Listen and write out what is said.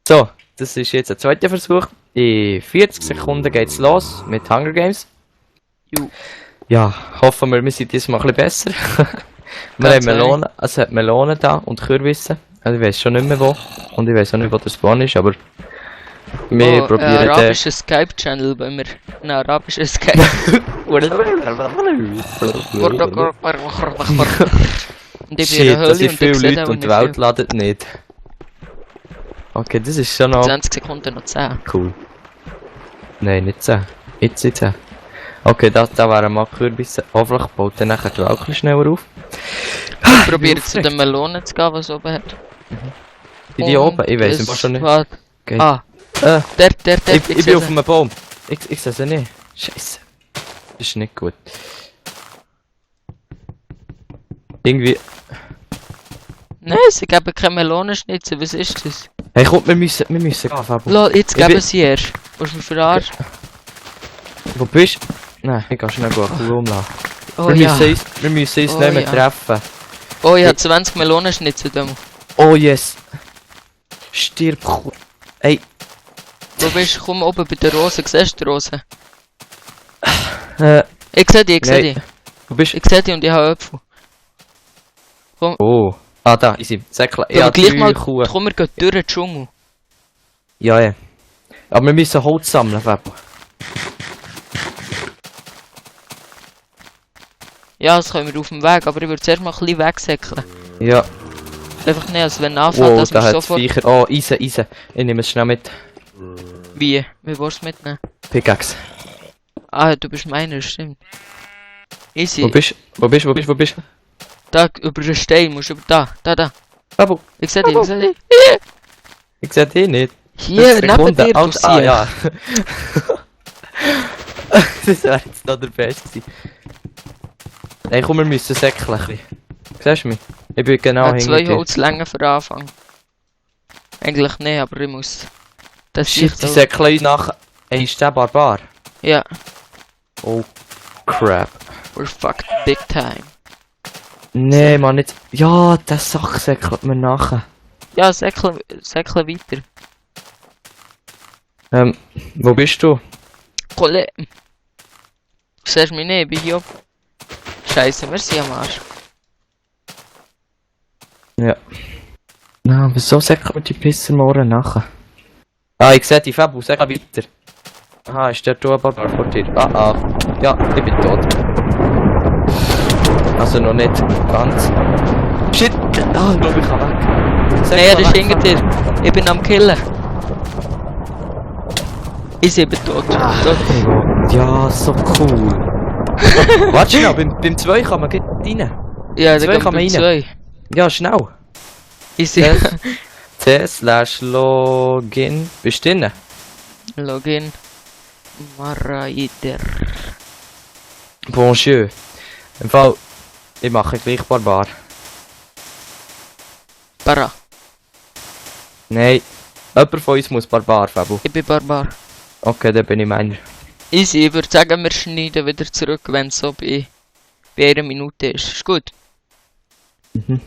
So, das ist jetzt der zweite Versuch. In 40 Sekunden geht's los mit Hunger Games. Jo. Ja, hoffen wir sind diesmal ein bisschen besser. Wir haben Melonen, also hat Melonen da und Kürbisse. Also ich weiß schon nicht mehr wo. Und ich weiß auch nicht, wo der Spawn ist, aber wir probieren den. Ein arabischer Skype-Channel bei mir. Ein arabischer Skype. Und ich bin in Shit, der das Höhle sind viele und ich sehe Leute auch und die nicht Welt viel. ladet nicht. Okay, das ist schon noch 20 Sekunden noch 10. cool. Nein, nicht 10. Jetzt sind 10. Okay, da wären mal Kürbisse. Hoffentlich baut dann nachher die Welt ein bisschen schneller auf. Ich probiere zu den Melonen zu gehen, was oben hat. In die oben? Ich weiß es schon nicht. Okay. Ah, Der, der. ich bin auf einem Baum. Ich sehe sie nicht. Scheiße. Das ist nicht gut. Irgendwie. Nein, sie geben keine Melonenschnitzel, was ist das? Hey, komm, wir müssen gehen, Fabio. Lol, jetzt geben sie erst. Willst du mich verarschen? Wo bist du? Nein, ich kann schnell eine Kuh umladen. Oh wir ja. müssen uns Oh nicht mehr ja. treffen. Oh, ich habe 20 Melonenschnitzel da. Oh yes. Stirb, Kuh. Ey. Wo bist du? Komm oben bei der Rose. Siehst du die Rose? Äh, Ich sehe die, ich sehe nein. die. Wo bist du? Ich sehe die und ich habe Äpfel. Oh. Ah, da, easy. Säckle. Ja, Ja, gleich mal, Kuh. komm, wir gehen durch den Dschungel. Ja, ja. Aber wir müssen Holz sammeln, Fabio. Ja, das können wir auf dem Weg, aber ich würde zuerst mal ein bisschen wegsäckeln. Ja. Einfach nicht, als wenn anfängt, Wow, dass da wir hat sofort... Viecher. Oh, Eisen. Ich nehme es schnell mit. Wie? Wie willst du es mitnehmen? Pickaxe. Ah, du bist meiner, stimmt. Easy. Wo bist du? Da, über den Stein musst du über... Da. Fabio. Ich sehe dich, ich sehe dich. Ich sehe dich nicht. Hier, neben dir, du Ah, siehst. ja. Das wäre jetzt noch der Beste gewesen. Nein, komm, wir müssen säckeln ein bisschen. Siehst du mich? Ich bin genau hinter 2 dir. Holzlängen für den Anfang. Eigentlich nicht, aber ich muss... Das Shit, ist die säckeln uns nachher. Ey, ist der Barbar? Ja, Oh, crap. we're fucked big time. Nee, Mann, nicht. Ja, der Sack säckelt mir nachher. Ja, säckle weiter. Wo bist du? Kolle. Du siehst mich nicht, ich bin hier oben. Scheiße, wir sind am Arsch. Ja. Na, wieso säckelt mir die Pisser morgen nachher? Ah, ich sehe die Fabu, säckle weiter. Aha, ist der Barbar vor dir? Ah. Ja, ich bin tot. Also noch nicht ganz. Shit! Ah, ich glaube, ich kann weg. Nein, er ist hinter dir. Ich bin am Killen. Ich bin tot. Tot. Ja, so cool. Warte schnell, beim 2 kann man gleich rein. Ja, Zwei da kann man kommt rein. 2. Ja, schnell. Easy. T/Login. Bist du drin? Login. Maraider. Bonjour. Im Fall, ich mache gleich Barbar. Para. Nein, jemand von uns muss Barbar, Fabu. Ich bin Barbar. Okay, dann bin ich meiner. Easy, ich würde sagen, wir schneiden wieder zurück, wenn es so bei 1 Minute ist. Ist gut? Mhm.